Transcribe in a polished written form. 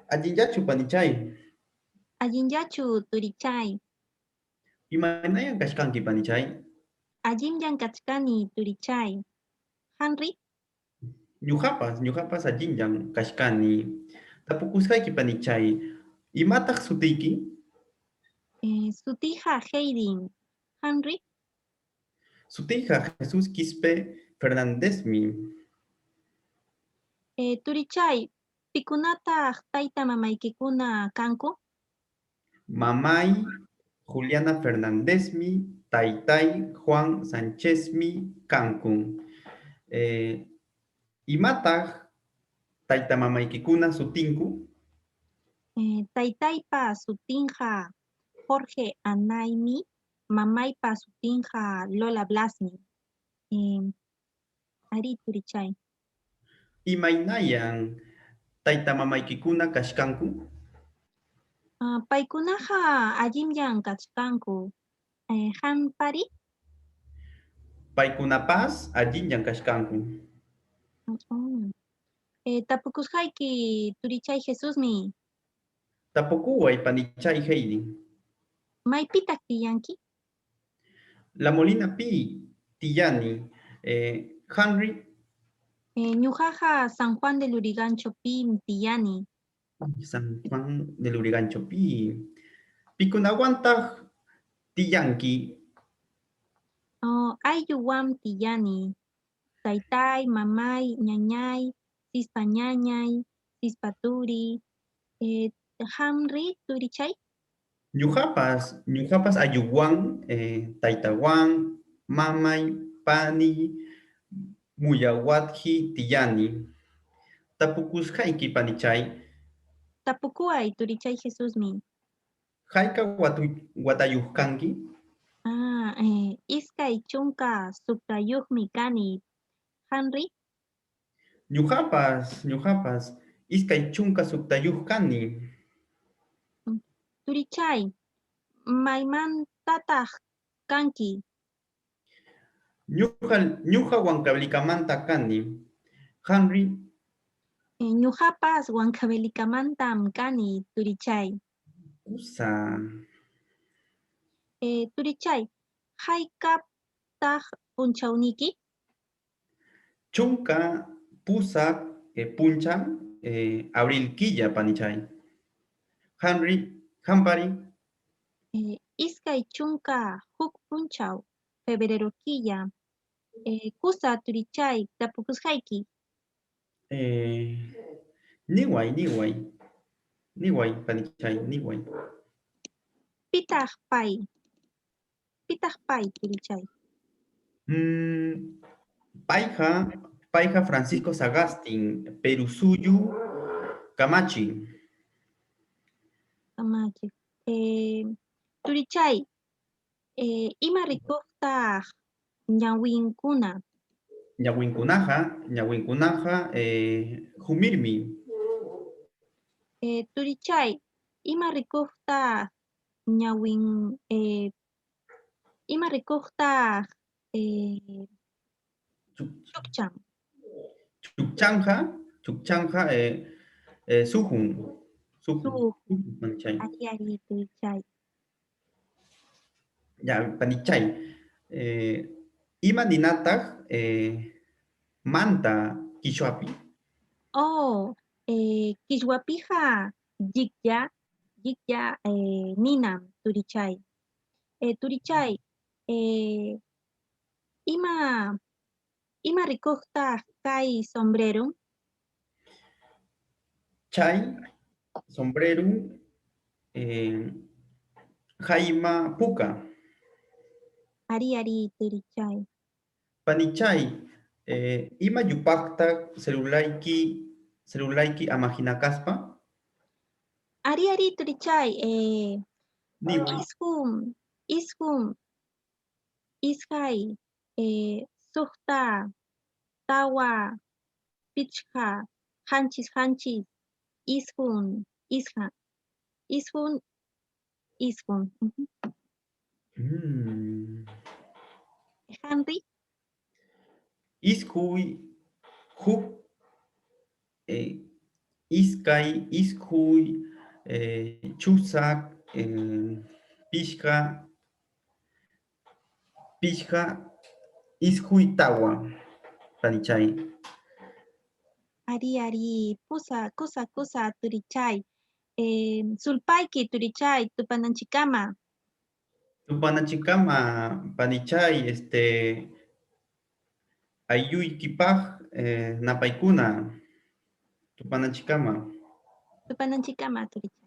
Allinllachu panichay? Allinllachu turichay? Imaynayan kachkanki panichay? Allinllam kachkani turichay. Henry? Ñuqapas allinllam kachkani. Tapukusqayki panichay, imataq sutiyki? Sutiyqa Heidin. Henry? Sutiyqa Jesús Quispe Fernandezmi. Turichay, pikunataq tayta mamaykikuna kanku? Mamay Juliana Fernandezmi, taytay Juan Sanchezmi kanku. Imataq tayta mamaykikuna sutinku? Taytaypa sutinqa Jorge Anaymi, mamaypa sutinqa Lola Blasmi. Arí, turichay. Imaynayan tayta mamaykikuna kachkanku? Paykunaqa allinllam kachkanku. Qampari? Paykunapas allinllam kachkanku. Tapukusqayki turichay Jesusmi. Tapukuway panichay Heidi. Maypitaq tiyanki? La Molina pi tiyani. Henry? Ñuqaqa San Juan de Lurigancho pim tiyani. San Juan de Lurigancho pi. Pikunawantaq tiyanki? Aylluwan tiyani. Taytay, mamay, ñañay, sispa ñañay, sispa turi. Qamri turichay? Ñuqapas aylluwan, taytawan, mamay, pani, muyawatji tiyani. Tapukusqayki panichay. Tapukuway turichay Jesusmi. Hayka watayuq kanki? 26-yuqmi kani. Henry? Ñuqapas 26-yuq kani. Turichay, maymantataq kanki? Ñuqa Huancavelicanmanta kani. Henry? Ñuqapas Huancavelicamantam kani, turichay. Kusa. Turichay, haykaptaq punchawniyki? 18 punchaw abril killa panichay. Henry, Hampari? 21 punchaw febrero killa. Kusa turichay, tapukusqayki. Niway, niway. Niway, panichay, niway. Pitaq pay? Pitaq pay, turichay? Payqa Francisco Sagastin, Perú suyu kamachi. Kamachi. Turichay, ima rikuqtaq ñawinkuna? Ñawinkunaqa humirmi. Turichay, ima rikuqtaq ñawin, ima rikuqtaq chukchan? Chukchanqa suhun. Suhun. Panichay. Ari, ari, turichay. Ya, panichay. Ima ninataq manta qichwapi? Oh, qichwapiqa lliklla, lliklla ninam, turichay. Turichay, ima rikuqtaq kay sombrero? Chay sombrero jayma puka. Ari, ari, turichay. Panichay, ima yupaqtaq celulayki amahinakaspa? Ari, ari, turichay. Niway. Isqun, isqun, iskay, suqta, tawa, pichqa, qanchis, qanchis, isqun, isqa, isqun, isqun. Henry? Iskuy, huk, Iskay, isquy, chusak, pichqa, pichqa, isquy, tawa, panichay. Ari, ari, pusa, kusa, kusa, turichay. Sulpayki, turichay, tupananchikkama. Tupananchikkama, panichay, aylluykipaq napaykuna, tupananchikkama. Tupananchikkama, turichay.